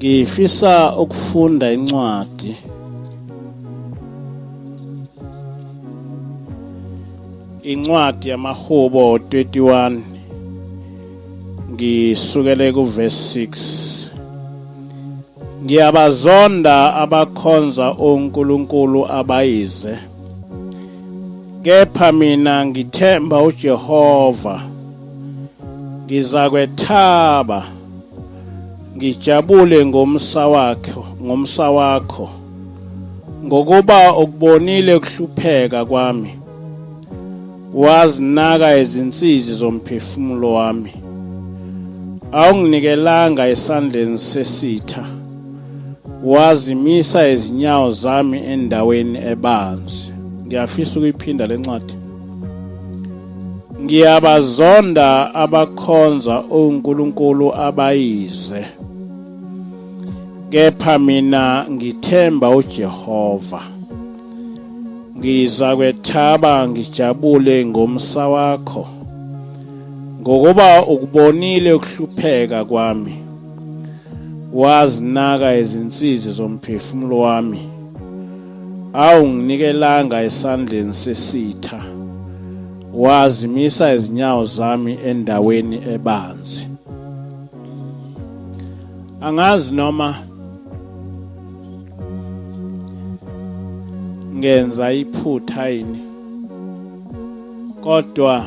Ngifisa ukufunda incwadi incwadi yamaHubo 21, ngisukele kuverse 6. Ngiyabazonda abakhonza onkulunkulu abayize, kepha mina ngithemba uJehova. Ngizakwethaba ngijabule ngomsa wakho, ngomsa wakho, ngokuba ukubonile ukuhlupheka kwami, wazinaka izinsizi zomphefumulo wami. Awunginikelanga esandleni sesitha, wazimisa izinyawo zami endaweni ebanzi. Ngiyafisa ukuyiphinda lencwadi. Ngiyabazonda abakhonza onkulunkulu abayize, kepha mina ngithemba uJehova. Ngizakwethaba ngijabule ngomsa wakho, ngokuba ukubonile ukuhlupheka kwami, wazinaka izinsizi zomphefumulo wami. Awunginikelanga esandleni sesitha, wazimisa izinyawo zami endaweni ebanzi. Angazi noma ngenza iphutha yini, kodwa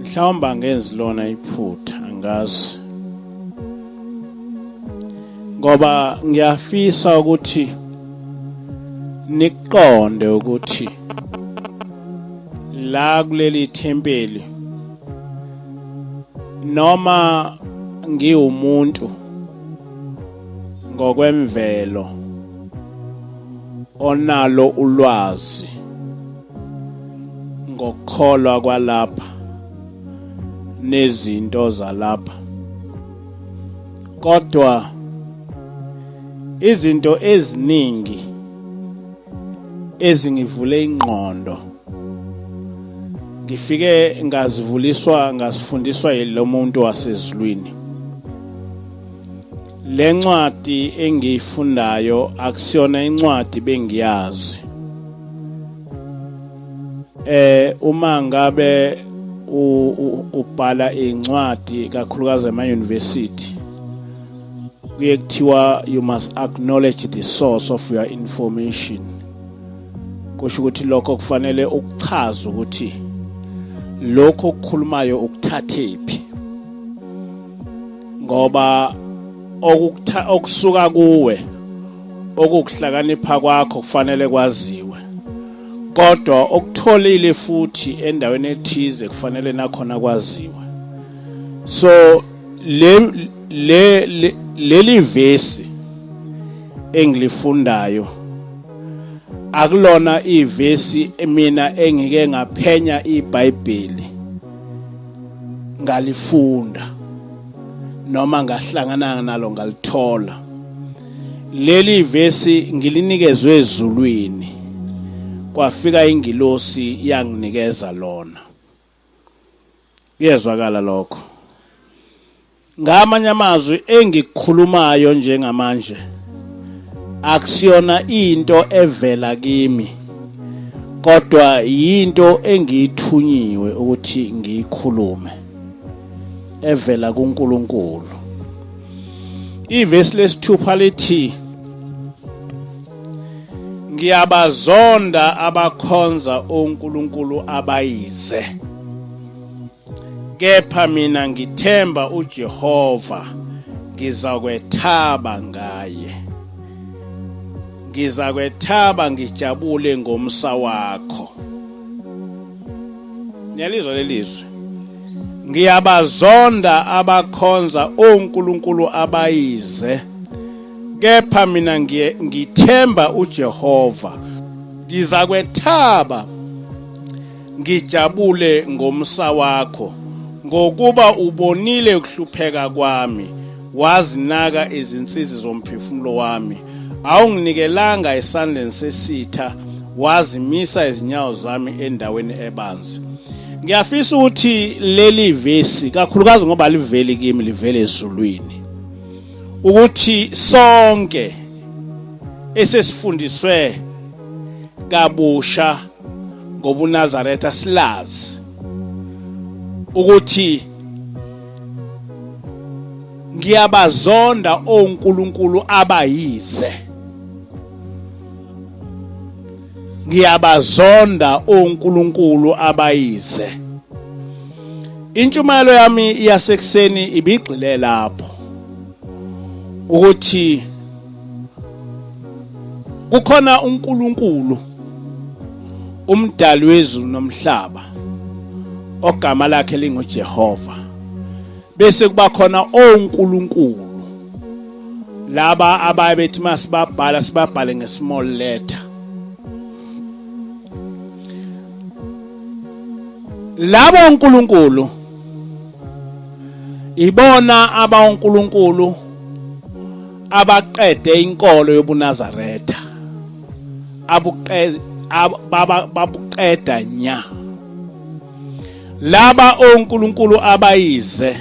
mhlawumbe angenzi lona iphutha, angazi, ngoba ngiyafisa ukuthi niqonde ukuthi la kuleli thempeli, noma ngiwumuntu ngokwemvelo onalo ulwazi ngokukholwa kwalapha nezinto zalapha, kodwa izinto eziningi ezingivule ingqondo ngifike ngazivuliswa, ngasifundiswa yilo muntu wasezulwini. Le ncwadi engiyifundayo akusiyona incwadi bengiyazi. Uma ngabe ubhala incwadi, kakhulukazi ema university, kuye kuthiwa you must acknowledge the source of your information. Kusho ukuthi lokho kufanele ukuchaza ukuthi lokho okukhulumayo ukuthathephi, ngoba okusuka kuwe, okukuhlakanipha kwakho, kufanele kwaziwe, kodwa okutholile futhi endaweni ethize kufanele nakhona kwaziwe. So le leli vesi engilifundayo akulona ivesi mina engike ngaphenya iBhayibheli ngalifunda noma ngahlangana nalo ngalithola. Leli vesi ngilinikezwe ezulwini, kwafika ingilosi yanginikeza lona. Kuyezwakala lokho? Ngamanye amazwi, engikukhulumayo njengamanje akusiyona into evela kimi, kodwa yinto engiyithunyiwe ukuthi ngiyikhulume evela kuNkulunkulu. Ivesi lesithupha lithi, ngiyabazonda abakhonza onkulunkulu abayize, kepha mina ngithemba uJehova, ngizakwethaba ngaye, ngizakwethaba ngijabule ngomsa wakho. Niyalizwa lelizwi? Ngiyabazonda abakhonza onkulunkulu abayize, kepha mina ngithemba uJehova, ngizakwethaba ngijabule ngomsa wakho, ngokuba ubonile ukuhlupheka kwami, wazinaka izinsizi zomphefumulo wami. Awunginikelanga esandleni sesitha, wazimisa izinyawo zami endaweni ebanzi. Ngiyafisa ukuthi leli vesi, kakhulukazi ngoba liveli kimi, livele ezulwini. Ukuthi sonke esesifundiswe kabusha ngobuNazaretha silazi ukuthi ngiyabazonda onkulunkulu abayize, ngiyabazonda onkulunkulu abayize. Intshumayelo yami yasekuseni ibigxile lapho ukuthi kukhona uNkulunkulu umdali wezulu nomhlaba ogama lakhe linguJehova, bese kuba khona onkulunkulu laba ababethi masibabhala sibabhale ngesmall letter. Labo onkulunkulu ibona abaonkulunkulu abaqede inkolo yobuNazaretha, abuqeda babuqeda nya. Laba onkulunkulu abayize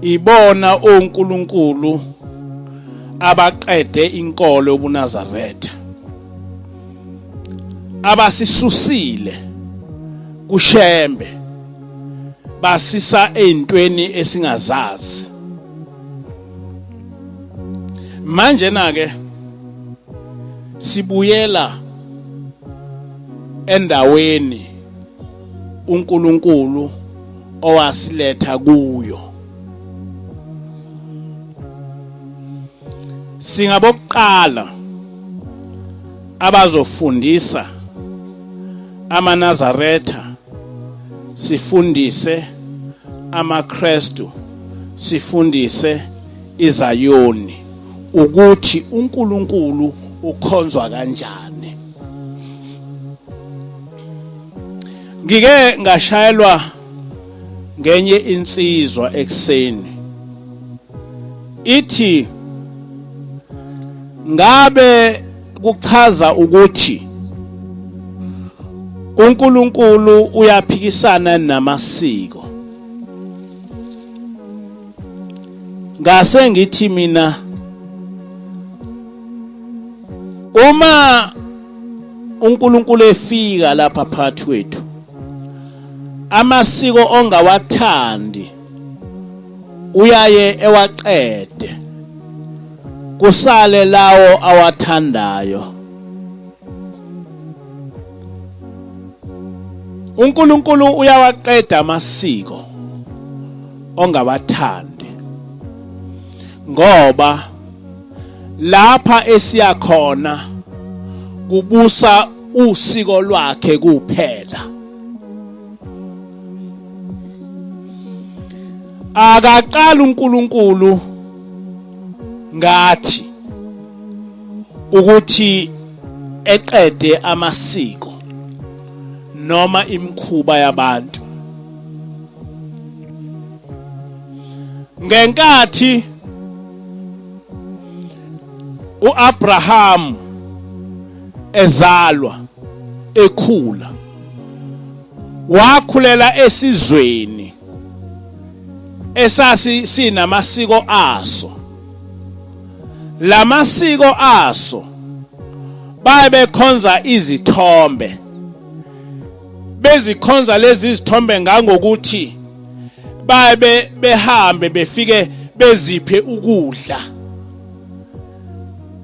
ibona onkulunkulu abaqede inkolo yobuNazaretha, abasisusile kuShembe basisa ezintweni esingazazi. Manje na ke sibuyela endaweni uNkulunkulu owasiletha kuyo. Singabokuqala abazofundisa amaNazaretha, sifundise amaKristu, sifundise iZayoni ukuthi uNkulunkulu ukhonzwa kanjani. Ngike ngashayelwa ngenye insizwa ekuseni ithi ngabe kuchaza ukuthi uNkulunkulu uyaphikisana namasiko. Ngase ngithi mina, uma uNkulunkulu efika lapha phakathi kwethu, amasiko ongawathandi uyaye ewaqede, kusale lawo awathandayo. uNkulunkulu uyawaqeda amasiko ongawathandi, ngoba lapha esiya khona kubusa usiko lwakhe kuphela. Akaqala uNkulunkulu ngathi ukuthi eqede amasiko noma imikhuba yabantu. Ngenkathi uAbraham ezalwa ekhula, wakhulela esizweni esasi sinamasiko aso. Lamasiko aso baye bekhonza izithombe, bezikhonza lezi zithombe ngangokuthi baye behambe befike beziphe ukudla,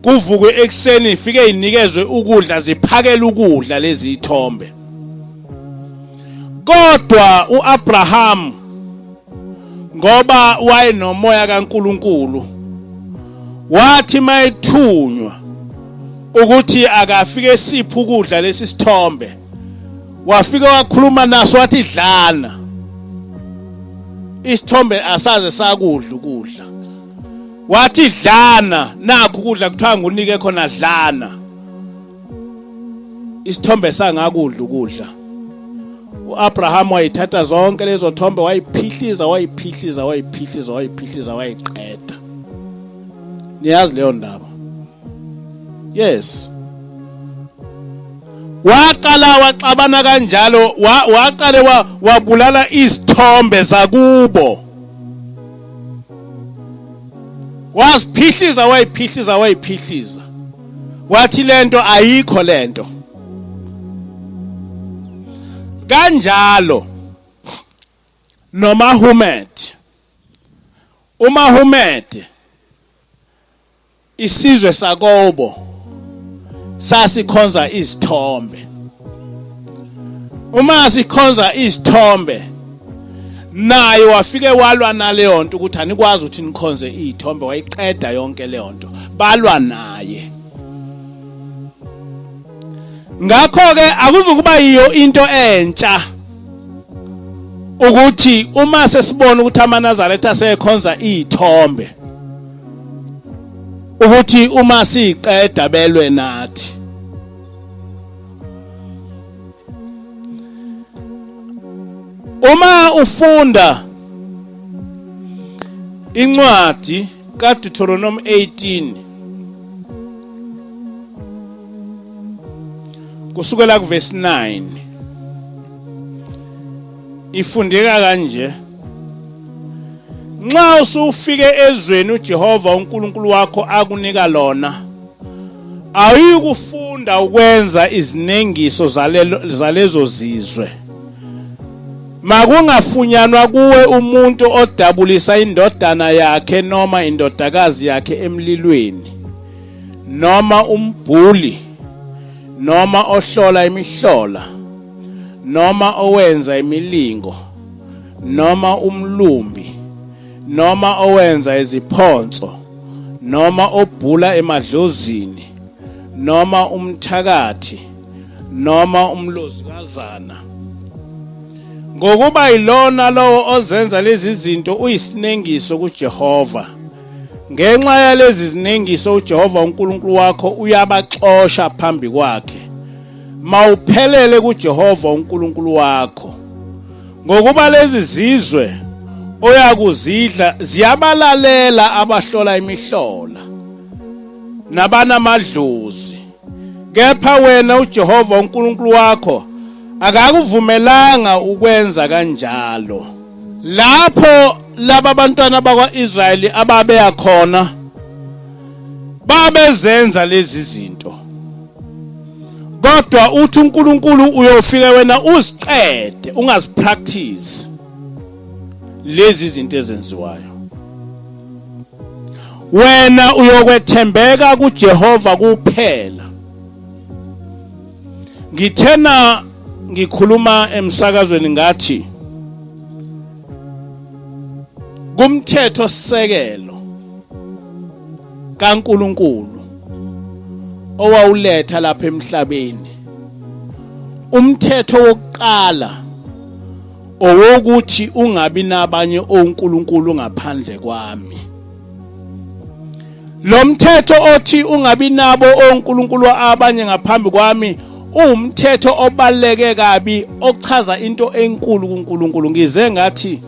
kuvukwe ekuseni ifike inikezwe ukudla, ziphakele ukudla lezi ithombe. Kodwa uAbraham ngoba wayenomoya kaNkuluNkulu, wathi mayithunywa ukuthi akafike siphe ukudla lesi sithombe, wafika wakhuluma naso wathi dlana. Isithombe asaze sakudla ukudla, wathi dlana, nakho ukudla kuthiwa ngunike khona, dlana. Isithombe sangakudla ukudla. uAbraham wayithatha zonke lezo thombe, wayiphihliza, wayiphihliza, wayiphihliza, wayiphihliza, wayiqeda. Niyazi leyo ndaba? Yes. Waqala waxabana kanjalo, waqale wabulala izithombe zakubo. Wasiphihliza, wayiphihliza, wayiphihliza, wathi lento ayikho lento. Kanjalo noMahomed, uMahomed isizwe sakobo sasikhonza izithombe. Uma sikhonza izithombe, naye wafike walwa naleyo nto ukuthi anikwazi ukuthi nikhonze izithombe, wayiqeda yonke leyo nto, balwa naye. Ngakho ke akuzukuba yiyo into entsha ukuthi uma sesibona ukuthi amaNazaretha asekhonza izithombe, ukuthi uma siqeda belwe nathi. Uma ufunda incwadi kaDeuteronomy 18 kusukela kuvesi 9, ifundeka kanje: Nxa usufike ezweni uJehova uNkulunkulu wakho akunika lona, awuyikufunda ukwenza izinengiso zalezo zizwe. Makungafunyanwa kuwe umuntu odabulisa indodana yakhe noma indodakazi yakhe emlilweni, noma umbhuli, noma ohlola imihlola, noma owenza imilingo, noma umlumbi, noma owenza iziphonso, noma obhula emadlozini, noma umthakathi, noma umlozikazana, ngokuba yilona lowo ozenza lezi zinto uyisinengiso kuJehova. Ngenxa yalezi zinengiso uJehova uNkulunkulu wakho uyabaxosha phambi kwakhe. Mawuphelele kuJehova uNkulunkulu wakho, ngokuba lezi zizwe oyakuzidla ziyabalalela abahlola imihlola nabanamadlozi, kepha wena uJehova uNkulunkulu wakho akakuvumelanga ukwenza kanjalo. Lapho laba bantwana bakwa-Israyeli ababeya khona babezenza lezi zinto, kodwa uthi uNkulunkulu uyofike wena uziqede, ungazipractice lezi zinto ezenziwayo. Wena uyokwethembeka kuJehova kuphela. Ngithena ngikhuluma emsakazweni ngathi kumthetho sisekelo kaNkuluNkulu owawuletha lapha emhlabeni, umthetho wokuqala owokuthi ungabi nabanye onkulunkulu ngaphandle kwami. Lo mthetho othi ungabi nabo onkulunkulu abanye ngaphambi kwami uwumthetho obaluleke kabi, ochaza into enkulu kuNkulunkulu. Ngize ngathi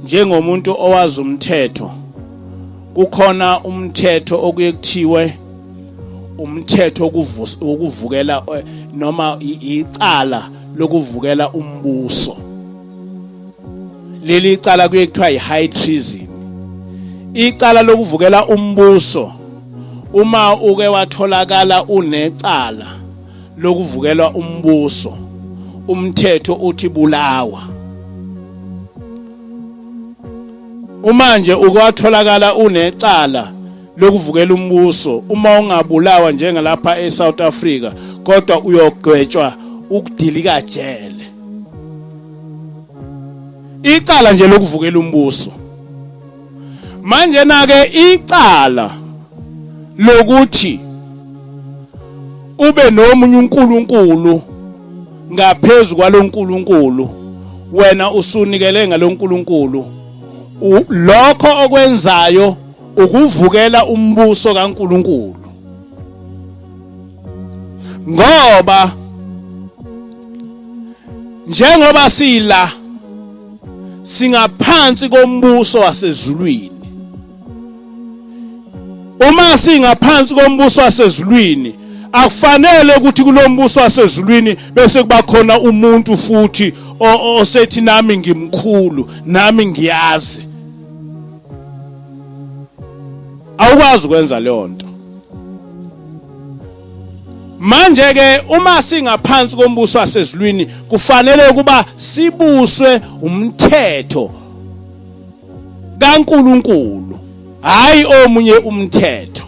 njengomuntu owazi umthetho, kukhona umthetho okuye kuthiwe umthetho wokuvukela noma icala lokuvukela umbuso. Leli icala kuye kuthiwa i-high treason, icala lokuvukela umbuso. Uma uke watholakala unecala lokuvukela umbuso, umthetho uthi bulawa. Uma nje uke watholakala unecala lokuvukela umbuso, uma ungabulawa njengalapha eSouth Africa, kodwa uyogwetshwa ukudilika jele. Icala nje lokuvukela umbuso. Manje na ke icala lokuthi ube nomunye uNkulunkulu ngaphezulu kwaloNkulunkulu, wena usunikele ngaloNkulunkulu, lokho okwenzayo ukuvukela umbuso kaNkulunkulu, ngoba njengoba sila singaphansi kombuso wasezulwini. Uma singaphansi kombuso wasezulwini, akufanele ukuthi kulombuso wasezulwini bese kuba khona umuntu futhi osethi nami ngimkhulu, nami ngiyazi. Awukwazi ukwenza leyo nto. Manje ke uma singaphansi kombuso wasezulwini kufanele ukuba sibuswe umthetho kaNkuluNkulu, hayi omunye umthetho.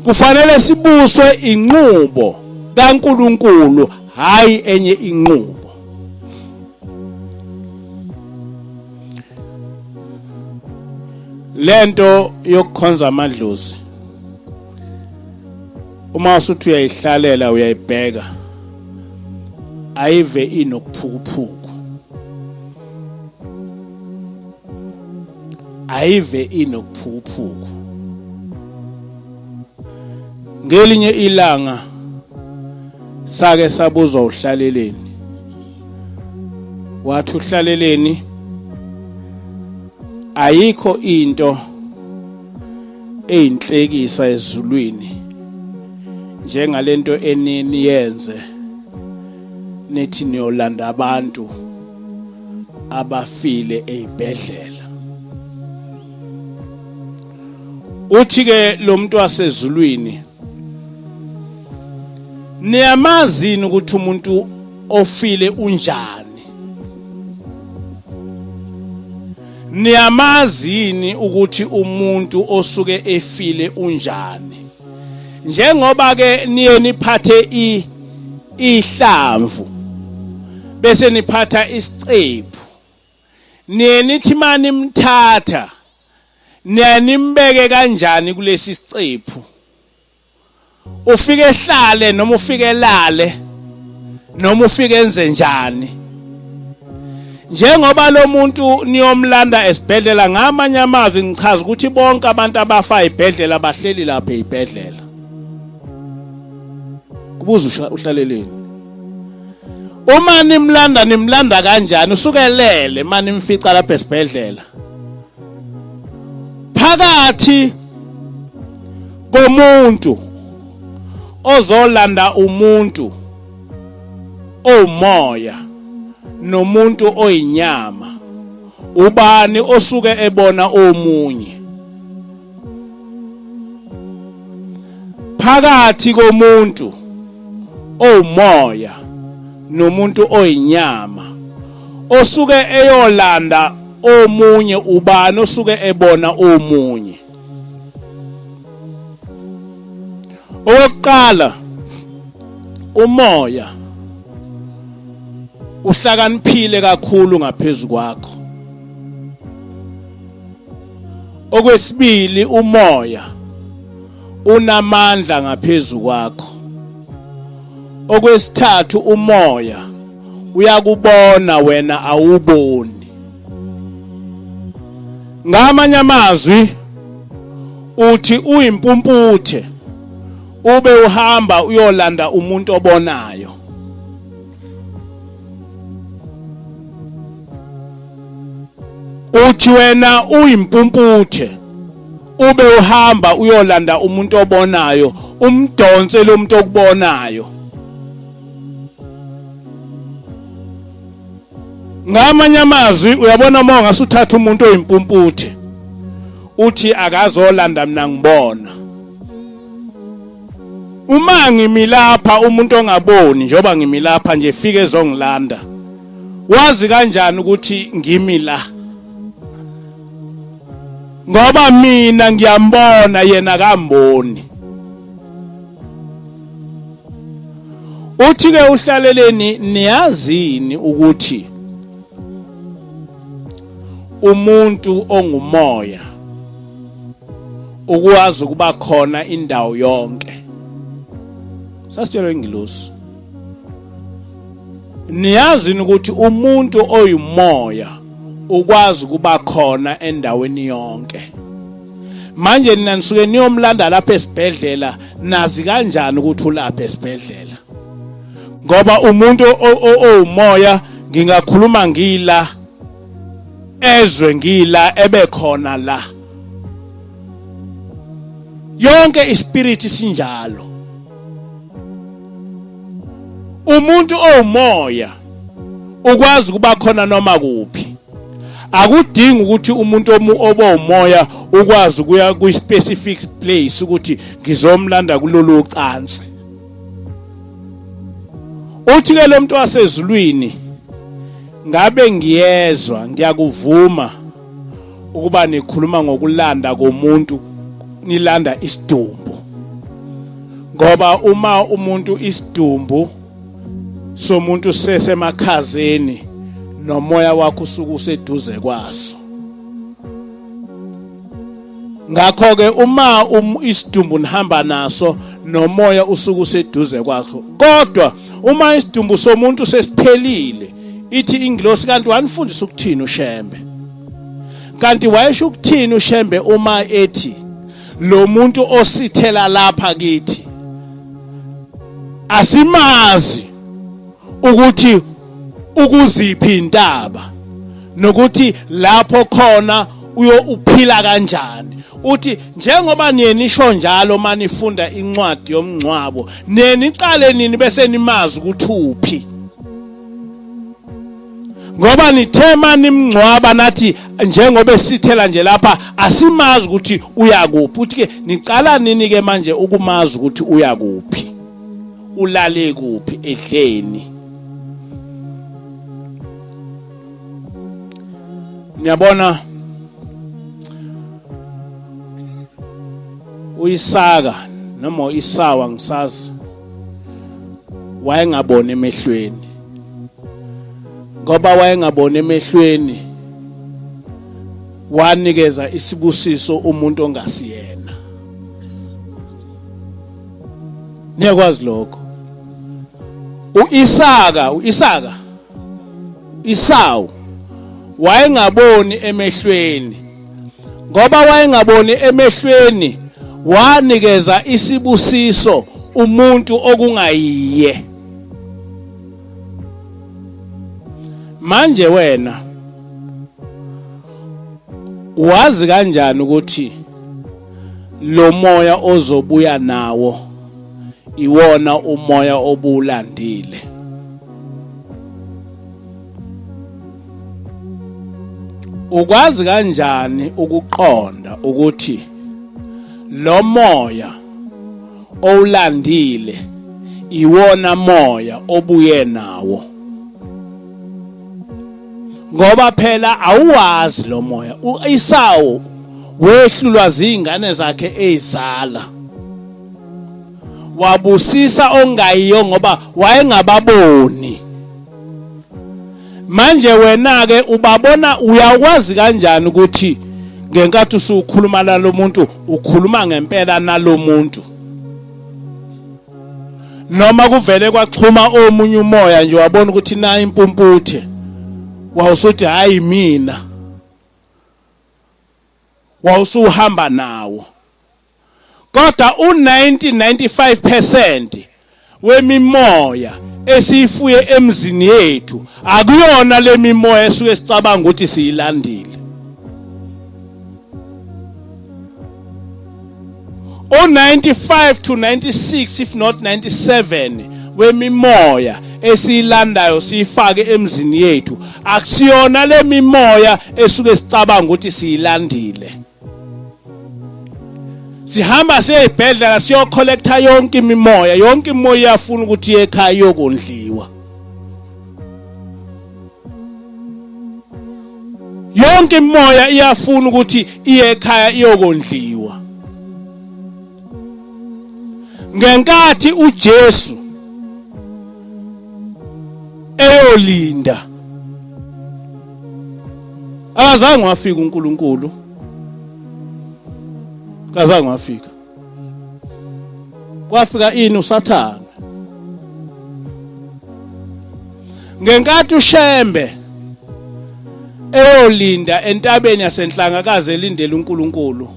Kufanele sibuswe inqubo kaNkuluNkulu, hayi enye inqubo. Lento yokukhonza amadlozi, uma usuthi uyayihlalela uyayibheka, ayive inokuphukuphuku, ayive inokuphukuphuku. Ngelinye ilanga sake sabuzwa uhlaleleni, wathi uhlaleleni ayikho into eyinhlekisa ezulwini njengalento enini yenze nithi niyolanda abantu abafile ezibhedlela. Uthi ke lo muntu wasezulwini, niyamazini ukuthi umuntu ofile unjani? Niyamazi yini ukuthi umuntu osuke efile unjani? Njengoba ke niye niphathe ihlamvu bese niphatha isicephu, niye nithi mani mthatha nimbeke kanjani kulesi sicephu? Ufike ehlale noma ufike elale noma ufike enze njani? Njengoba lo muntu niyomlanda esibhedlela, ngamanye amazwi ngichaza ukuthi bonke abantu abafa ibhedlela bahleli lapha ezibhedlela. Kubuza uhlaleleni, uma nimlanda nimlanda kanjani? Usukelele manimfica lapha esibhedlela. Phakathi komuntu ozolanda umuntu owumoya nomuntu oyinyama, ubani osuke ebona omunye? Phakathi komuntu owumoya nomuntu oyinyama osuke eyolanda omunye, ubani osuke ebona omunye? Okokuqala, umoya uhlakaniphile kakhulu ngaphezulu kwakho. Okwesibili, umoya unamandla ngaphezulu kwakho. Okwesithathu, umoya uyakubona wena awuboni. Ngamanye amazwi uthi uyimpumputhe ube uhamba uyolanda umuntu obonayo. Uthi wena uyimpumputhe ube uhamba uyolanda umuntu obonayo, umdonse lo muntu okubonayo. Ngamanye amazwi uyabona, uma ungasuthatha umuntu oyimpumputhe uthi akazolanda mina ngibona, uma ngimi lapha umuntu ongaboni njengoba ngimi lapha nje fike ezongilanda, wazi kanjani ukuthi ngimi la? Ngoba mina ngiyambona, yena kamboni. Uthi ke uhlaleleni, niyazini ukuthi umuntu ongumoya ukwazi ukuba khona indawo yonke? Sasitshelwe ingilosi, niyazi ukuthi umuntu oyumoya ukwazi ukuba khona endaweni yonke. Manje nina nisuke niyomlanda lapha esibhedlela, nazi kanjani ukuthi ulapha esibhedlela? Ngoba umuntu owumoya ngingakhuluma ngila ezwe ngila ebekhona la. Yonke ispirit sinjalo. Umuntu owumoya ukwazi kuba khona noma kuphi. Akudingi ukuthi umuntu obo umoya ukwazi ukuya kwi specific place ukuthi ngizomlanda kulolu cansi. Uthi ke lo muntu wasezulwini, ngabe ngiyezwa, ngiyakuvuma ukuba nikhuluma ngokulanda komuntu, nilanda isidumbu, ngoba uma umuntu isidumbu somuntu sesemakhazeni nomoya wakho usuke useduze kwaso. Ngakho ke uma isidumbu nihamba naso nomoya usuke useduze kwakho, kodwa uma isidumbu somuntu sesiphelile, ithi ingilosi, kanti wanifundisa ukuthini uShembe? Kanti wayesho ukuthini uShembe uma ethi lo muntu osithela lapha kithi asimazi ukuthi ukuziphi intaba nokuthi lapho khona uyo uphila kanjani? Uthi njengoba niye nisho njalo manifunda incwadi yomngcwabo, niye niqale nini bese nimazi ukuthi uphi? Ngoba nithe nimngcwaba nathi njengoba esithela nje lapha asimazi ukuthi uyakuphi. Uthi ke niqala nini ke manje ukumazi ukuthi uyakuphi, ulale kuphi, edleni? Niyabona, uIsaka noma uIsawa ngisazi wayengaboni emehlweni, ngoba wayengaboni emehlweni wanikeza isibusiso umuntu ongasiyena. Niyakwazi lokho? uIsaka, uIsaka, Isawu wayengaboni emehlweni, ngoba wayengaboni emehlweni wanikeza isibusiso umuntu okungayiye. Manje wena wazi kanjani ukuthi lo moya ozobuya nawo iwona umoya obulandile? Ukwazi kanjani ukuqonda ukuthi lo moya owulandile iwona moya obuye nawo? Ngoba phela awuwazi lo moya. uIsawu wehlulwa zingane zakhe ezala, wabusisa ongayiyo ngoba wayengababoni. Manje wena ke ubabona, uyakwazi kanjani ukuthi ngenkathi usukhuluma nalomuntu ukhuluma ngempela nalomuntu, noma kuvele kwaxhuma omunye umoya nje wabona ukuthi na impumputhe, wawusuthi hayi mina, wawusuhamba nawo? Kodwa u-90 95% wemimoya esiyifuye emzini yethu akuyona le mimoya esuke sicabanga ukuthi siyilandile. U-95 to 96, if not 97, wemimoya esiyilandayo siyifake emzini yethu akusiyona le mimoya esuke sicabanga ukuthi siyilandile. Sihamba siye ezibhedlela siyocollecta yonke imimoya, yonke imoya iyafuna ukuthi iye ekhaya iyokondliwa. Yonke imoya iyafuna ukuthi iye ekhaya iyokondliwa. Ngenkathi uJesu eyolinda, akazange wafika uNkulunkulu, kazange wafika, kwafika ini? USathane. Ngenkathi uShembe eyolinda entabeni yasenhlangakazi elindele uNkulunkulu,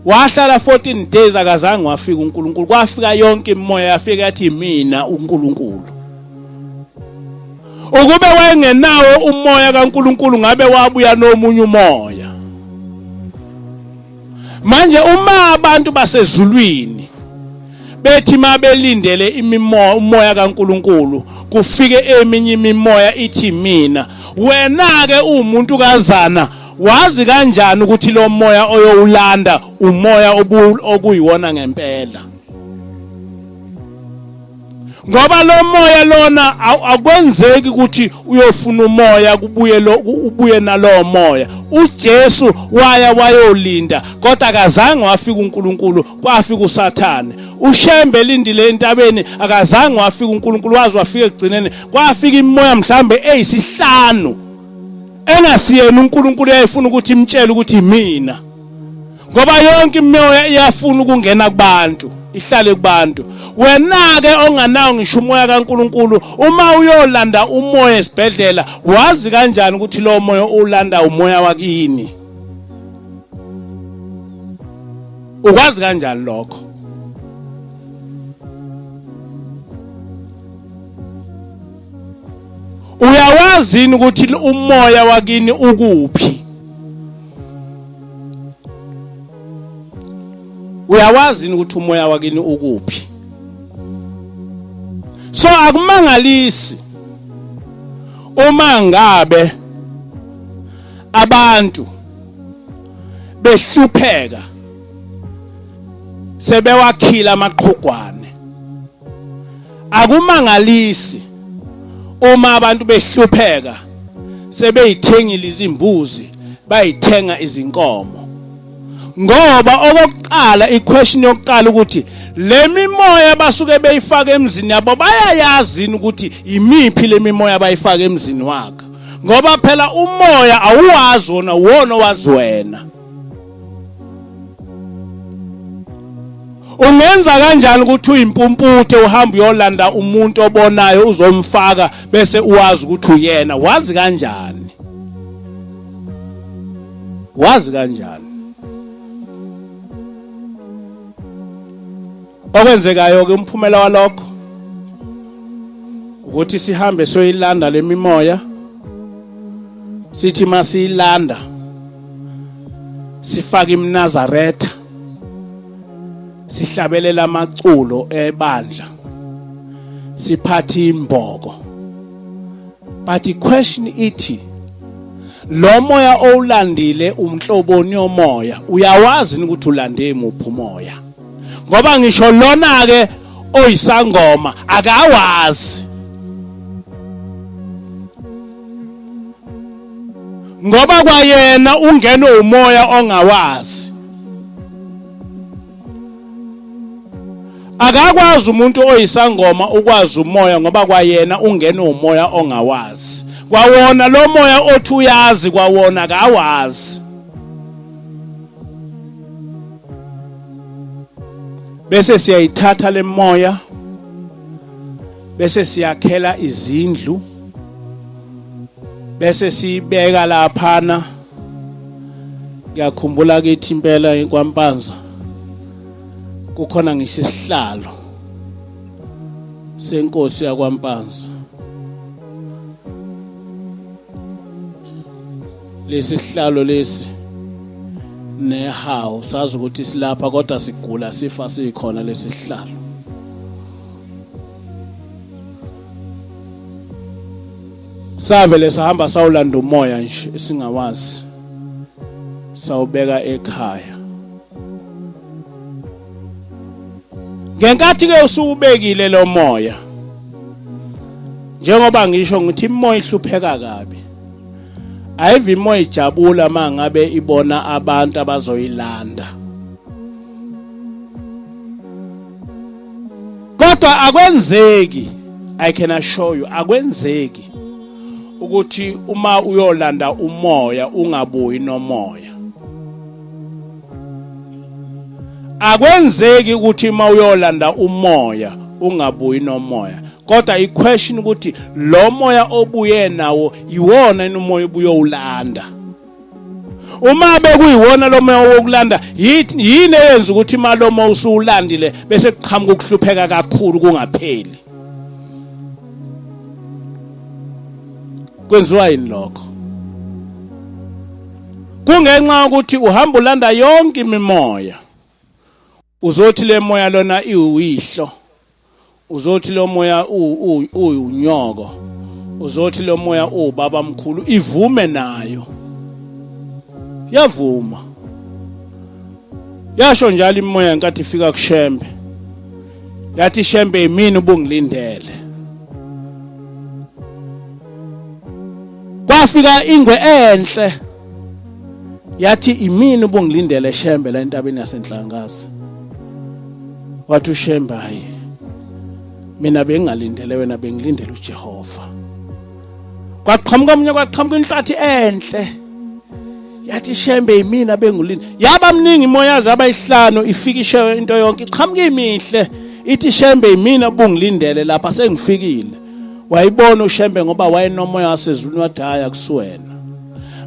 wahlala 14 days, akazange wafika uNkulunkulu. Kwafika yonke imimoya, yafika yathi mina uNkulunkulu. Ukube wayengenawo umoya kaNkulunkulu ngabe wabuya nomunye umoya. Manje uma abantu basezulwini Bethi mabelindele imimoya, umoya kaNkuluNkulu, kufike eminye imimoya ithi mina. Wena ke umuntu kazana, wazi kanjani ukuthi lo moya oyowulanda umoya okuyiwona ngempela? Ngoba lo moya lona akwenzeki ukuthi uyofuna umoya kubuye lo ubuye nalowo moya. uJesu waya wayolinda, kodwa akazange wafika uNkulunkulu, kwafika uSathane. uShembe elindile entabeni, akazange wafika uNkulunkulu, wazi wafika ekugcineni kwafika imimoya mhlambe eyisihlanu engasiyena uNkulunkulu, yayifuna ukuthi imtshele ukuthi mina. Ngoba yonke imimoya iyafuna ukungena kubantu, ihlale kubantu. Wena ke onganawo ngisho umoya kaNkuluNkulu, uma uyolanda umoya esibhedlela, wazi kanjani ukuthi lo moya ulanda umoya wakini? Ukwazi kanjani lokho? Uyawazi yini ukuthi umoya wakini ukuphi? Uyawazi yini ukuthi umoya wakini ukuphi? So akumangalisi uma ngabe abantu behlupheka sebewakhila amaqhugwane. Akumangalisi uma abantu behlupheka sebeyithengile izimbuzi, bayithenga izinkomo. Ngoba okokuqala, iquestion yokuqala ukuthi le mimoya basuke beyifaka emzini yabo, bayayazi ukuthi imiphi le mimoya bayifaka emzini wakhe? Ngoba phela umoya awuwazi wona, wona owazi wena. Ungenza kanjani ukuthi uyimpumputhe uhamba uyolanda umuntu obonayo uzomfaka bese uwazi ukuthi uyena? Wazi kanjani? Wazi kanjani? Okwenzekayo ke, umphumela walokho ukuthi sihambe soyilanda lemimoya, sithi masiyilanda sifake imNazaretha, sihlabelela amaculo ebandla, siphathe imboko. But i-question ithi, lo moya owulandile umhloboni yomoya? Uyawazi ukuthi ulande muphi umoya? Ngoba ngisho lona ke oyisangoma akawazi, ngoba kwayena ungenwe umoya ongawazi. Akakwazi umuntu oyisangoma ukwazi umoya, ngoba kwayena ungenwe umoya ongawazi. Kwawona lo moya othi uyazi, kwawona akawazi. Bese siyayithatha lemoya, bese siyakhela izindlu, bese siyibeka laphana. Ngiyakhumbula kithi impela kwaMpanza kukhona ngisho isihlalo senkosi yakwaMpanza. Lesi sihlalo lesi nehawu, sazi ukuthi silapha, kodwa sigula sifa sikhona lesi sihlalo. Savele sahamba sawulanda umoya nje esingawazi, sawubeka ekhaya. Ngenkathi ke usuwubekile lo moya, njengoba ngisho ngithi imoya ihlupheka kabi, ayive imoya ijabula mangabe ibona abantu abazoyilanda. Kodwa akwenzeki, I can assure you, akwenzeki ukuthi uma uyolanda umoya ungabuyi nomoya. Akwenzeki ukuthi uma uyolanda umoya ungabuyi nomoya. Kodwa iquestion ukuthi lo moya obuye nawo iwona yini umoya ubuyowulanda? Uma bekuyiwona lo moya wokulanda, yini eyenza ukuthi ima lo moya usuwulandile bese kuqhamuka ukuhlupheka kakhulu kungapheli? Kwenziwa yini lokho? Kungenxa yokuthi uhamba ulanda yonke imimoya. Uzothi le moya lona iwuyihlo, uzothi lo moya uwunyoko, uzothi lo moya uwubaba mkhulu, ivume nayo. Yavuma. Yasho njalo imoya nkathi ifika kuShembe. Yathi Shembe yimini ubungilindele. Kwafika ingwe enhle. Yathi imini ubungilindele Shembe la entabeni yaseNhlangazi. Wathi uShembe hayi. Mina bengingalindele wena, bengilindele uJehova. Kwaqhamuka omunye, kwaqhamuka inhlathi enhle. Yathi Shembe yimina bengulinde. Yaba mningi imoya yaze abayihlanu ifika ishewe into yonke iqhamuka imihle. Ithi Shembe yimina bungilindele lapha sengifikile. Wayibona uShembe ngoba wayenomoya wasezulwini, wathi hhayi akusuwena.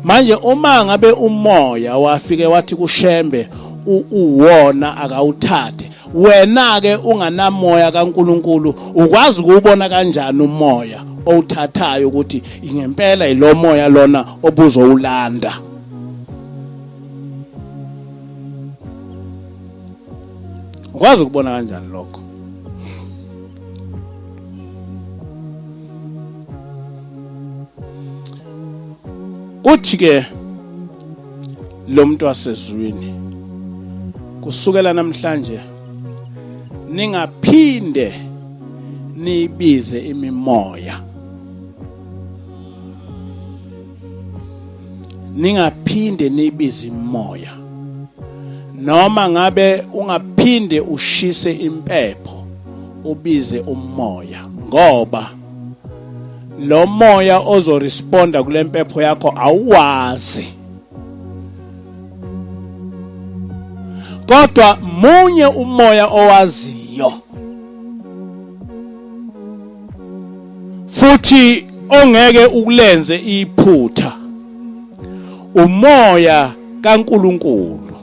Manje uma ngabe umoya wafike wathi kuShembe uwona akawuthathe, wena ke unganamoya kaNkuluNkulu ukwazi ukuwubona kanjani umoya owuthathayo ukuthi ngempela yilomoya lona obuzowulanda? Ukwazi ukubona kanjani lokho? Uthi ke lo muntu wasezwini, kusukela namhlanje ningaphinde niyibize imimoya, ningaphinde niyibize imimoya, noma ngabe ungaphinde ushise impepho ubize umoya, ngoba lo moya ozoresponda kule mpepho yakho awuwazi. Kodwa munye umoya owaziyo futhi ongeke ukulenze iphutha, umoya kaNkuluNkulu.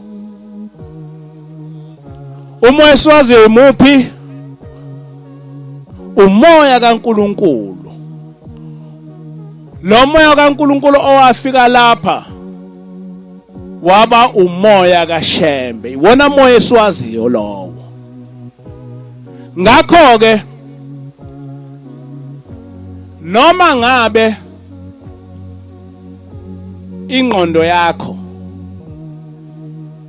Umoya esiwaziyo imuphi? Umoya kaNkuluNkulu. Lo moya kaNkuluNkulu owafika lapha waba umoya kaShembe, iwona moya esiwaziyo lowo. Ngakho ke noma ngabe ingqondo yakho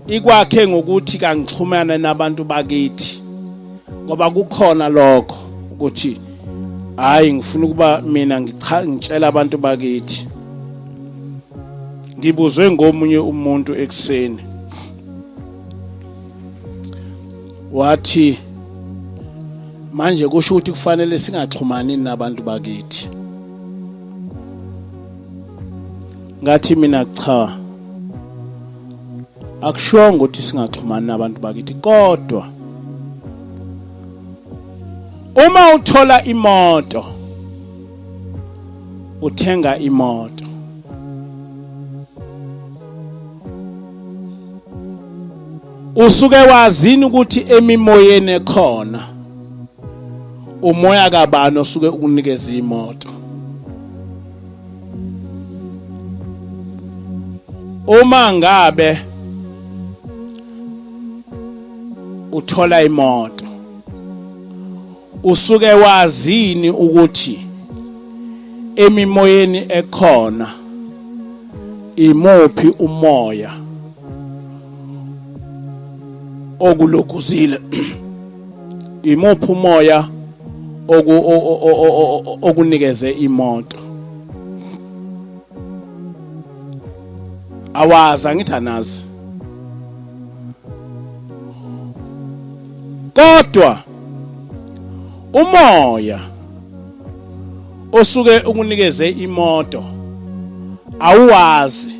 ikwakhe ngokuthi kangixhumane nabantu bakithi, ngoba kukhona lokho ukuthi hayi ngifuna ukuba mina ngitshela abantu bakithi. Ngibuzwe ngomunye umuntu ekuseni wathi manje kusho ukuthi kufanele singaxhumani nabantu bakithi. Ngathi mina cha, akushongo ukuthi singaxhumani nabantu bakithi, kodwa uma uthola imoto, uthenga imoto, usuke wazini ukuthi emimoyeni ekhona umoya kabani osuke ukunikeza imoto. Uma ngabe uthola imoto, usuke wazini ukuthi emimoyeni ekhona imuphi umoya okulokuzile, imuphi umoya okunikeze imoto. Awazi, angithi anazi. Kodwa umoya osuke ukunikeze imoto awuwazi,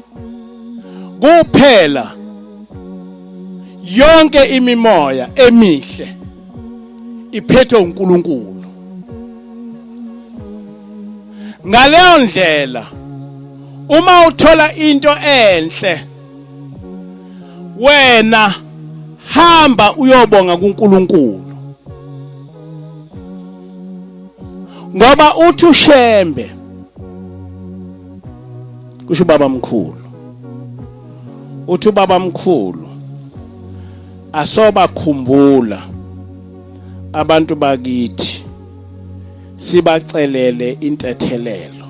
kuphela yonke imimoya emihle iphethwe uNkulunkulu. Ngaleyo ndlela uma uthola into enhle, wena hamba uyobonga kuNkulunkulu, ngoba uthi uShembe, kusho ubaba mkhulu, uthi ubaba mkhulu, Asobakhumbula abantu bakithi sibacelele intethelelo.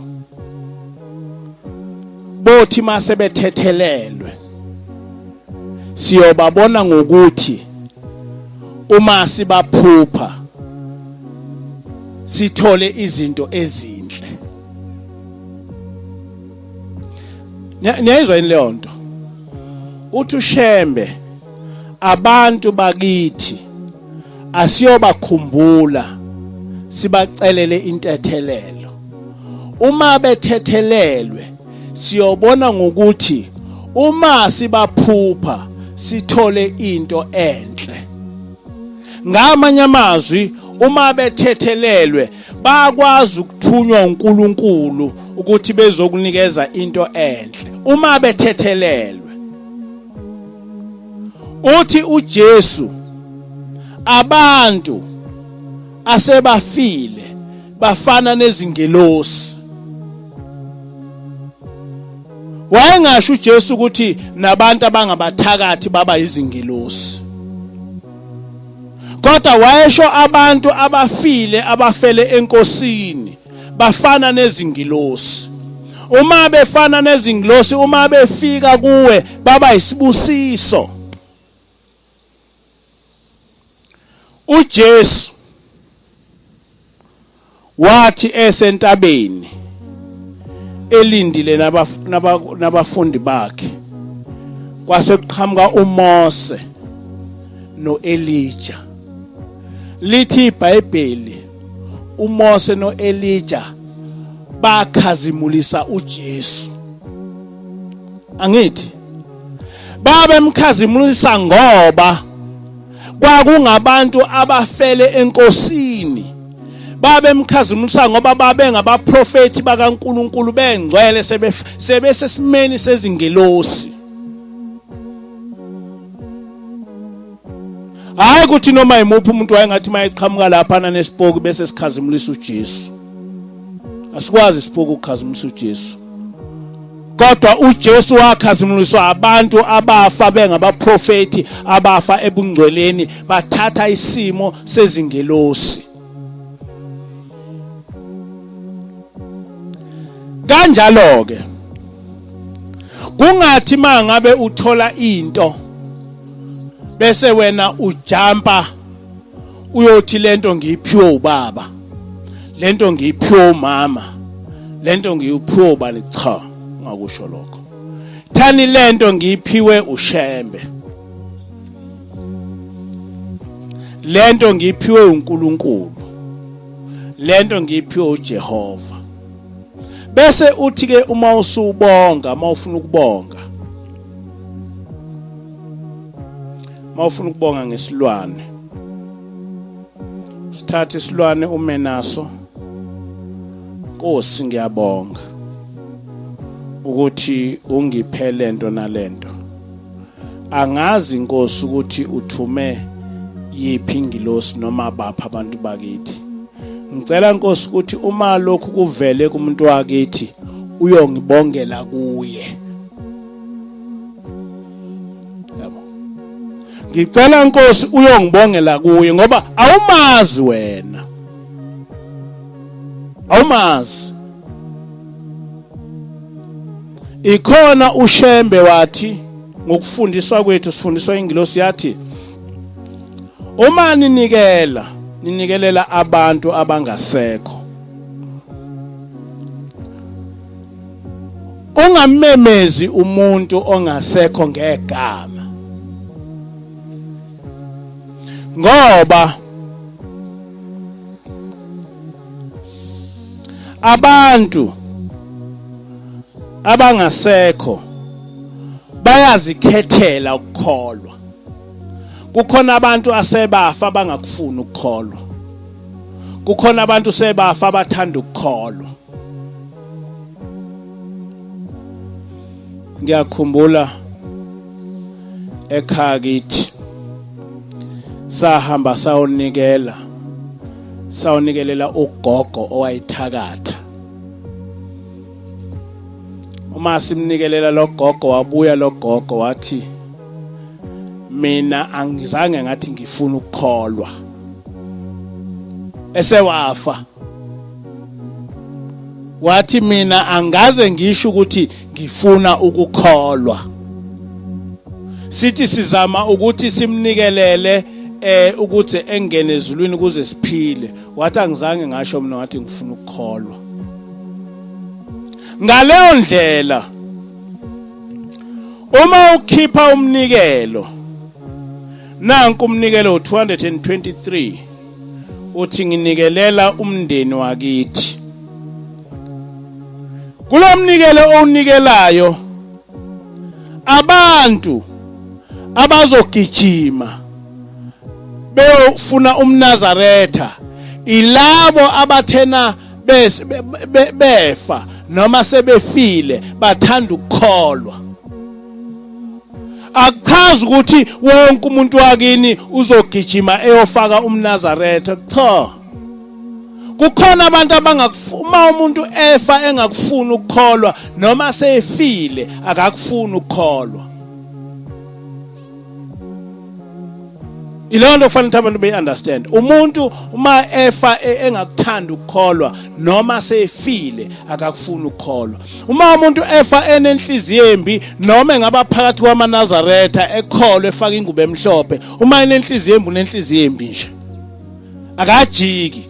Bothi mase bethethelelwe siyobabona ngokuthi uma sibaphupha sithole izinto ezinhle. Niyayizwa yini leyo nto? Uthi uShembe abantu bakithi asiyobakhumbula sibacelele intethelelo. Uma bethethelelwe siyobona ngokuthi uma sibaphupha sithole into enhle. Ngamanye amazwi uma bethethelelwe bakwazi ukuthunywa uNkulunkulu ukuthi bezokunikeza into enhle uma bethethelelwe. Uthi uJesu abantu asebafile bafana nezingelosi. Wayengasho uJesu ukuthi nabantu abangabathakathi baba izingelosi, kodwa wayesho abantu abafile abafele enkosini bafana nezingilosi. Uma befana nezingilosi, uma befika kuwe baba isibusiso. uJesu wathi esentabeni elindile nabafundi bakhe, kwase kuqhamuka uMose noElija. Lithi iBhayibheli uMose noElija bakhazimulisa uJesu. Angithi babemkhazimulisa ngoba kwakungabantu abafele enkosini. Babemkhazimulisa ngoba babengabaprofethi bakaNkuluNkulu bengcwele, sebesesimeni sezingelosi. Hayi ukuthi noma yimuphi umuntu wayengathi mayeqhamuka lapha nesipoki bese sikhazimulisa uJesu. Asikwazi isipoki ukukhazimulisa uJesu. Kodwa uJesu wakhazimuliswa abantu abafa bengabaprofethi, abafa ebungcweleni, bathatha isimo sezingelosi. Kanjalo ke kungathi mangabe uthola into bese wena ujumpa uyothi lento ngiyiphiwe ubaba, lento ngiyiphiwe umama, lento ngiyiphiwe ubani. Cha, ungakusho lokho. Thani lento ngiyiphiwe uShembe, lento ngiyiphiwe uNkulunkulu, lento ngiyiphiwe uJehova. Bese uthi ke uma usubonga, uma ufuna ukubonga, uma ufuna ukubonga ngesilwane, sithathe isilwane ume naso. Nkosi, ngiyabonga ukuthi ungiphe lento nalento. Angazi Nkosi ukuthi uthume yiphi ingilosi noma bapha abantu bakithi. Ngicela Nkosi ukuthi uma lokhu kuvele kumuntu wakithi uyongibongela kuye. Yabo. Ngicela Nkosi uyongibongela kuye ngoba awumazi wena. Awumazi. Ikhona uShembe wathi ngokufundiswa kwethu sifundiswa ingilosi yathi uma ninikela ninikelela abantu abangasekho, ungamemezi umuntu ongasekho ngegama, ngoba abantu abangasekho bayazikhethela ukukholwa. Kukhona abantu asebafa abangakufuni ukukholwa, kukhona abantu sebafa abathanda ukukholwa. Ngiyakhumbula ekhaya kithi sahamba sawunikela sawunikelela ugogo owayithakatha. Uma simnikelela lo gogo, wabuya lo gogo wathi, Mina angizange ngathi ngifuna ukukholwa. Esewafa wathi mina angaze ngisho ukuthi ngifuna ukukholwa. Sithi sizama ukuthi simnikelele ukuthi engene ezulwini ukuze siphile. Wathi angizange ngasho mina, wathi ngifuna ukukholwa. Ngaleyo ndlela uma ukhipha umnikelo, nanku umnikelo 223, uthi nginikelela umndeni wakithi. Kulomnikelo owunikelayo, abantu abazogijima beyofuna umNazaretha ilabo abathena befa noma sebefile bathanda ukukholwa. Akuchazi ukuthi wonke umuntu wakini uzogijima eyofaka umNazaretha, cha. Kukhona abantu abangakufuna. Umuntu efa engakufuni ukukholwa noma sefile akakufuni ukukholwa. Ileyo nto kufanele ukuthi abantu beyi-understand. Umuntu uma efa engakuthandi ukukholwa noma sefile akakufuni ukukholwa. Uma umuntu efa enenhliziyo embi, noma engaba phakathi kwamaNazaretha ekholwa efaka ingubo emhlophe, uma enenhliziyo embi unenhliziyo embi nje, akajiki.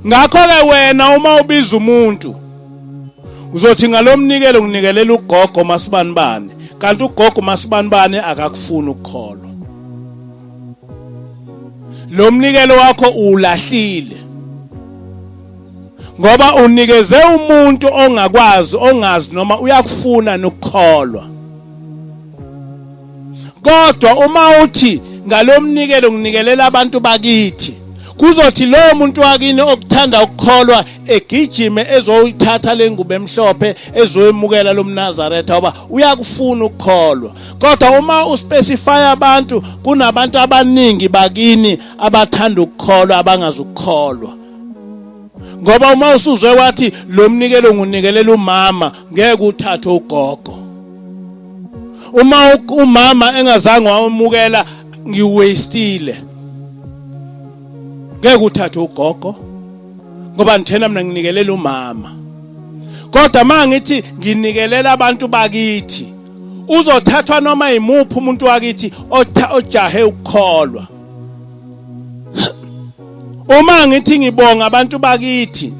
Ngakho-ke wena uma ubiza umuntu uzothi ngalomnikelo nginikelela ugogo masibanibani, kanti ugogo masibanibani akakufuni ukukholwa. Lo mnikelo wakho ulahlile ngoba unikeze umuntu ongakwazi, ongazi noma uyakufuna nokukholwa. Kodwa uma uthi ngalomnikelo nginikelela abantu bakithi, kuzothi lowo muntu wakini okuthanda ukukholwa egijime ezoyithatha lengubo emhlophe, ezoyemukela lomNazaretha, ngoba uyakufuna ukukholwa. Kodwa uma uspecify abantu, kunabantu abaningi bakini abathanda ukukholwa abangazukukholwa. Ngoba uma usuzwe wathi lo mnikelo ngunikelela umama, ngeke uthathe ugogo. Uma umama engazange wamukela, ngiwastile, ngeke uthathe ugogo ngoba ngithena mina nginikelela umama. Kodwa mangithi nginikelela abantu bakithi, uzothathwa noma imuphi umuntu wakithi ojahe ukukholwa. Uma ngithi ngibonga abantu bakithi,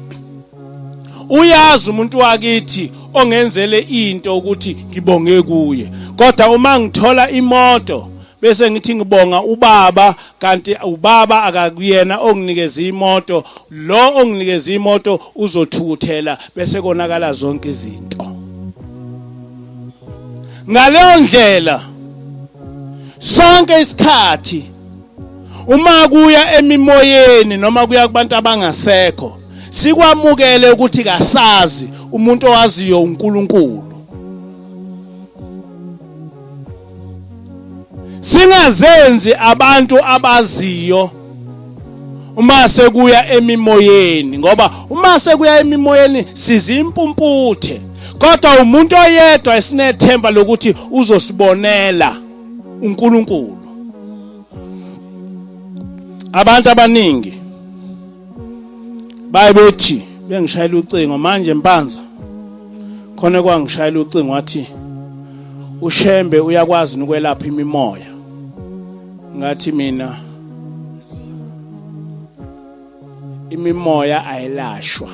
uyazi umuntu wakithi ongenzele into ukuthi ngibonge kuye. Kodwa uma ngithola imoto bese ngithi ngibonga ubaba, kanti ubaba akakuyena onginikeza imoto, lo onginikeza imoto uzothukuthela bese konakala zonke izinto. Ngaleyo ndlela sonke isikhathi uma kuya emimoyeni noma kuya kubantu abangasekho, sikwamukele ukuthi kasazi, umuntu owaziyo uNkulunkulu. Singazenzi abantu abaziyo uma sekuya emimoyeni, ngoba uma sekuya emimoyeni sizimpumputhe. Kodwa umuntu oyedwa esinethemba lokuthi uzosibonela uNkulunkulu. Abantu abaningi baye bethi bengishayela ucingo manje, Mpanza, khona kwangishayela ucingo wathi uShembe uyakwazi ukwelapha imimoya. Ngathi mina imimoya ayilashwa.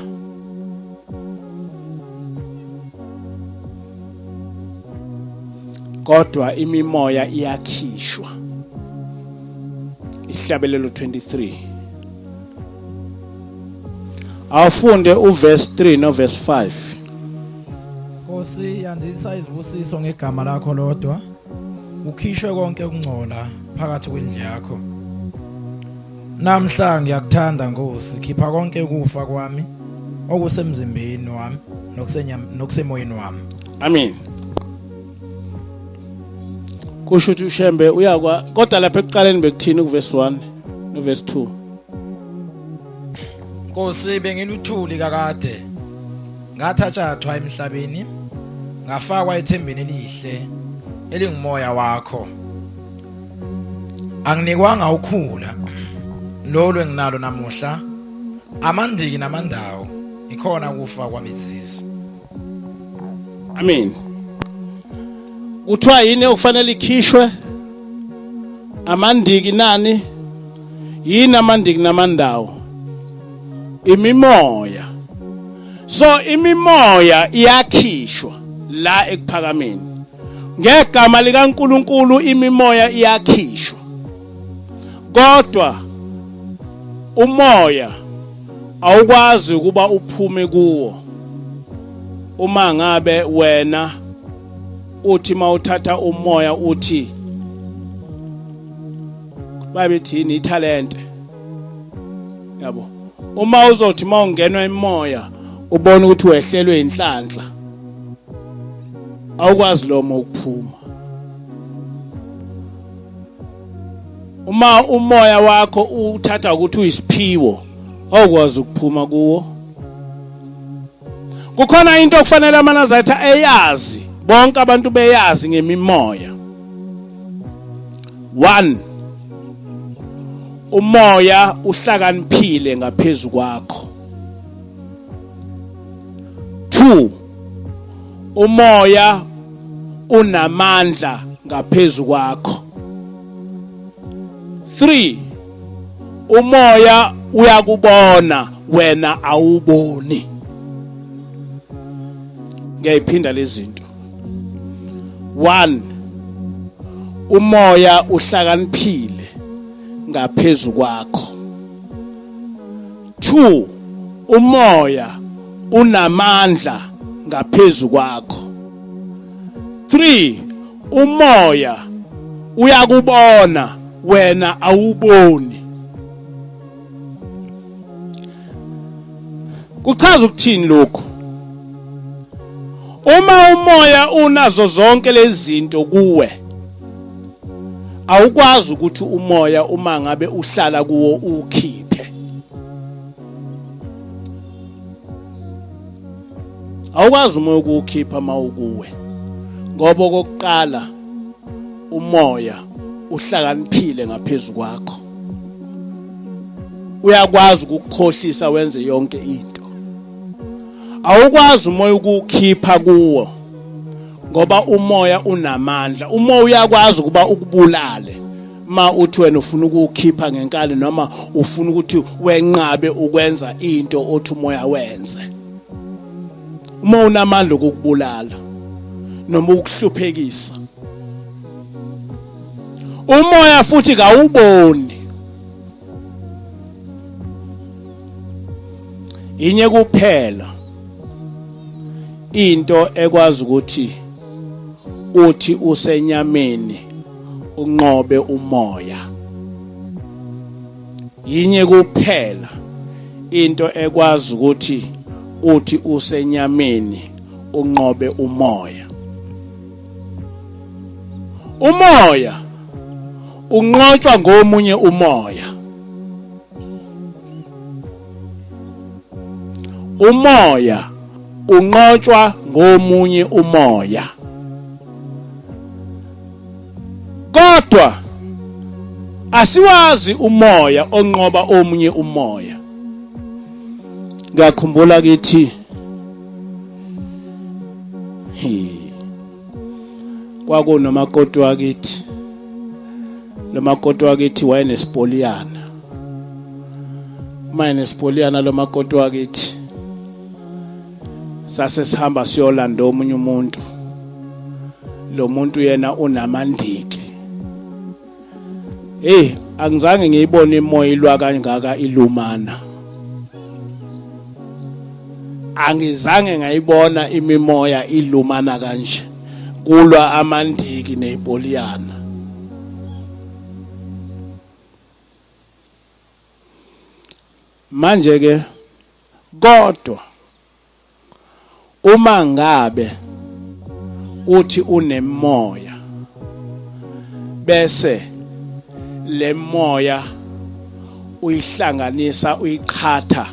Kodwa imimoya iyakhishwa. Ihlabelelo 23, awufunde uverse 3 no verse 5. Nkosi, yandisa izibusiso ngegama lakho lodwa, ukhishwe konke ukungcola phakathi kwendlu yakho. Namhla ngiyakuthanda Nkosi, khipha konke ukufa kwami okusemzimbeni wami nokusemoyeni wami. Amen. Kusho ukuthi uShembe uyakwa, kodwa lapha ekuqaleni bekuthini kuverse 1 no verse 2? Nkosi, bengiluthuli kakade, ngathatshathwa emhlabeni, ngafakwa ethembeni elihle. elingumoya wakho. Anginikwanga ukhula lolu enginalo namuhla, amandiki namandawo ikhona kufa kwabezizwe. Amen. Kuthiwa yini okufanele ikhishwe? Amandiki nani? Yini amandiki namandawo? Imimoya. So imimoya iyakhishwa la ekuphakameni. Ngegama likaNkuluNkulu imimoya iyakhishwa. Kodwa umoya awukwazi ukuba uphume kuwo uma ngabe wena uthi mawuthatha umoya uthi babethini ithalente, yabo. Uma uzothi mawungenwa imoya ubona ukuthi wehlelwe inhlanhla, awukwazi lomo ukuphuma. Uma umoya wakho uthatha ukuthi uyisiphiwo, awukwazi ukuphuma kuwo. Kukhona into okufanele amaNazaretha eyazi, bonke abantu beyazi ngemimoya. 1, umoya uhlakaniphile ngaphezulu kwakho. 2, umoya unamandla ngaphezulu kwakho. 3, umoya uyakubona wena awuboni. Ngiyayiphinda lezi zinto. 1, umoya uhlakaniphile ngaphezulu kwakho. 2, umoya unamandla ngaphezulu kwakho. 3, umoya uyakubona wena awuboni. Kuchaza ukuthini lokhu? Uma umoya unazo zonke lezi zinto kuwe, awukwazi ukuthi umoya uma ngabe uhlala kuwo ukhiphe. Awukwazi umoya ukuwukhipha mawukuwe, ngoba okokuqala umoya uhlakaniphile ngaphezulu kwakho, uyakwazi ukukukhohlisa wenze yonke into. Awukwazi umoya ukuwukhipha kuwo ngoba umoya unamandla. Umoya uyakwazi ukuba ukubulale ma uthi wena ufuna ukuwukhipha ngenkani, noma ufuna ukuthi wenqabe ukwenza into othi umoya wenze. Uma unamandla okukubulala noma ukuhluphekisa, umoya futhi kawuboni. Inye kuphela into ekwazi ukuthi uthi usenyameni unqobe umoya. Yinye kuphela into ekwazi ukuthi uthi usenyameni unqobe umoya. Umoya unqotshwa ngomunye umoya. Umoya unqotshwa ngomunye umoya. Kodwa asiwazi umoya onqoba omunye umoya. Ngiyakhumbula kithi kwakunomakoti wakithi, lo makoti wakithi wayenesipoliyana. Uma enespoliyana lo makoti wakithi, sase sihamba siyolanda omunye umuntu. Lo muntu yena unamandiki. Hey, angizange ngiyibone imoya ilwa kangaka ilumana. Angizange ngayibona imimoya ilumana kanje, kulwa amandiki nezipoliyana. Manje ke kodwa uma ngabe uthi unemoya bese lemoya uyihlanganisa uyiqhatha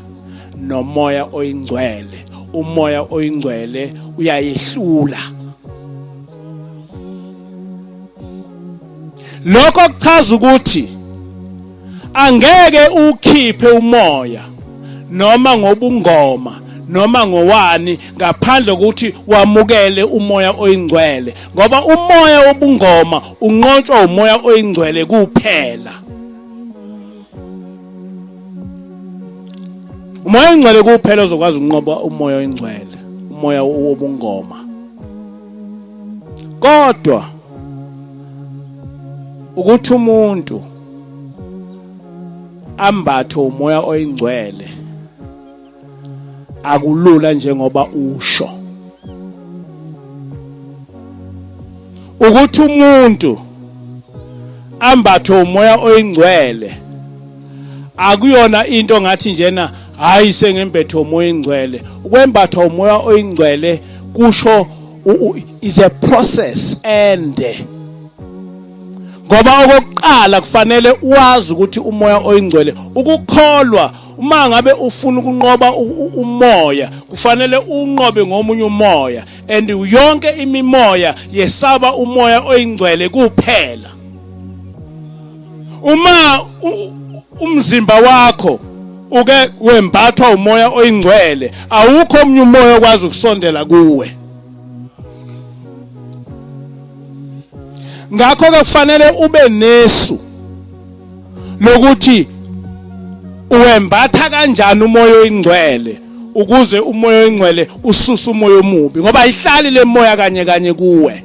nomoya oyingcwele, umoya oyingcwele uyayihlula. Lokho kuchaza ukuthi angeke ukhiphe umoya noma ngobungoma noma ngowani ngaphandle kokuthi wamukele umoya oyingcwele, ngoba umoya wobungoma unqotshwa umoya oyingcwele kuphela. Umoya oyingcwele kuphela ozokwazi ukunqoba umoya oyingcwele, umoya wobungoma. Kodwa ukuthi umuntu ambathe umoya oyingcwele akulula njengoba usho. Ukuthi umuntu ambathe umoya oyingcwele akuyona into ngathi njena hayi sengembethe umoya oyingcwele. Ukwembatha umoya oyingcwele kusho is a process ende, ngoba okokuqala kufanele wazi ukuthi umoya oyingcwele, ukukholwa, uma ngabe ufuna ukunqoba umoya kufanele unqobe ngomunye umoya, and yonke imimoya yesaba umoya oyingcwele kuphela. Uma umzimba wakho uke wembathwa umoya oyingcwele, awukho omunye umoya okwazi ukusondela kuwe. Ngakho ke kufanele ube nesu lokuthi uwembatha kanjani umoya oyingcwele ukuze umoya oyingcwele ususe umoya omubi, ngoba ayihlali le moya kanye kanye kuwe.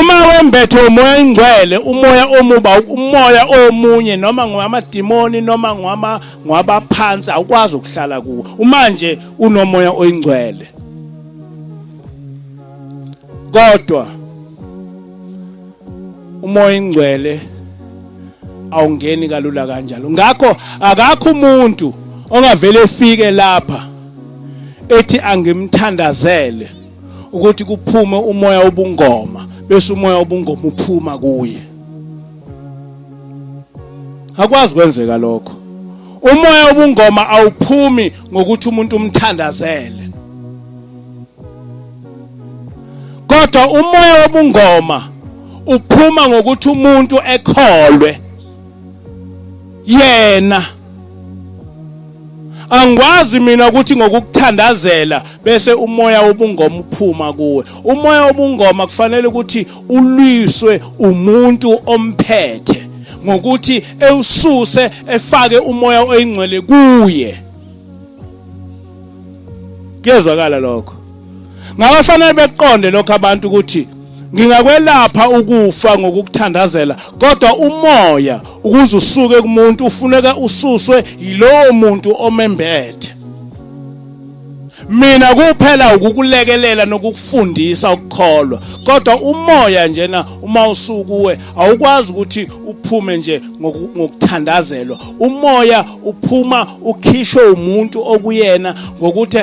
Uma wembethe umoya oyingcwele, umoya omuba, umoya omunye noma ngwamadimoni noma ngwama ngwabaphansi awukwazi ukuhlala kuwo uma nje unomoya oyingcwele. Kodwa umoya oyingcwele awungeni kalula kanjalo. Ngakho akakho umuntu ongavele efike lapha ethi angimthandazele ukuthi kuphume umoya wobungoma, bese umoya wobungoma uphuma kuye. Akwazi kwenzeka lokho. Umoya wobungoma awuphumi ngokuthi umuntu umthandazele, kodwa umoya wobungoma uphuma ngokuthi umuntu ekholwe yena. Angikwazi mina ukuthi ngokukuthandazela bese umoya wobungoma uphuma kuwe. Umoya wobungoma kufanele ukuthi ulwiswe umuntu omphethe ngokuthi ewususe, efake umoya oyingcwele kuye. Kuyezwakala lokho? Ngakho fanele beqonde lokho abantu ukuthi ngingakwelapha ukufa ngokukuthandazela, kodwa umoya ukuze usuke kumuntu ufuneka ususwe yilowo muntu omembethe. Mina kuphela ukukulekelela nokukufundisa ukukholwa, kodwa umoya njena uma usukuwe awukwazi ukuthi uphume nje ngokuthandazelwa. Umoya uphuma ukhishwe umuntu okuyena ngokuthi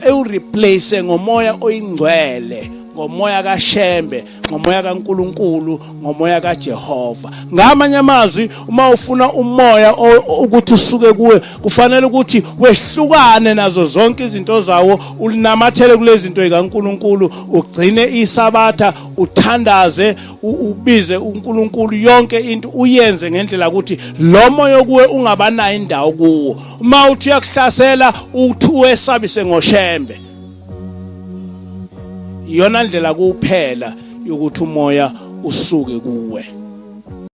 ewureplace ngomoya oyingcwele, ngomoya kaShembe, ngomoya kaNkuluNkulu, ngomoya kaJehova. Ngamanye amazwi, uma ufuna umoya ukuthi usuke kuwe, kufanele ukuthi wehlukane nazo zonke izinto zawo, ulinamathele kulezi zinto zikaNkuluNkulu, ugcine iSabatha, uthandaze, ubize uNkulunkulu, yonke into uyenze ngendlela ukuthi lo moya kuwe ungabanayo indawo kuwo. Uma uthi uyakuhlasela, uthi uwesabise ngoShembe. Iyona ndlela kuphela yokuthi umoya usuke kuwe.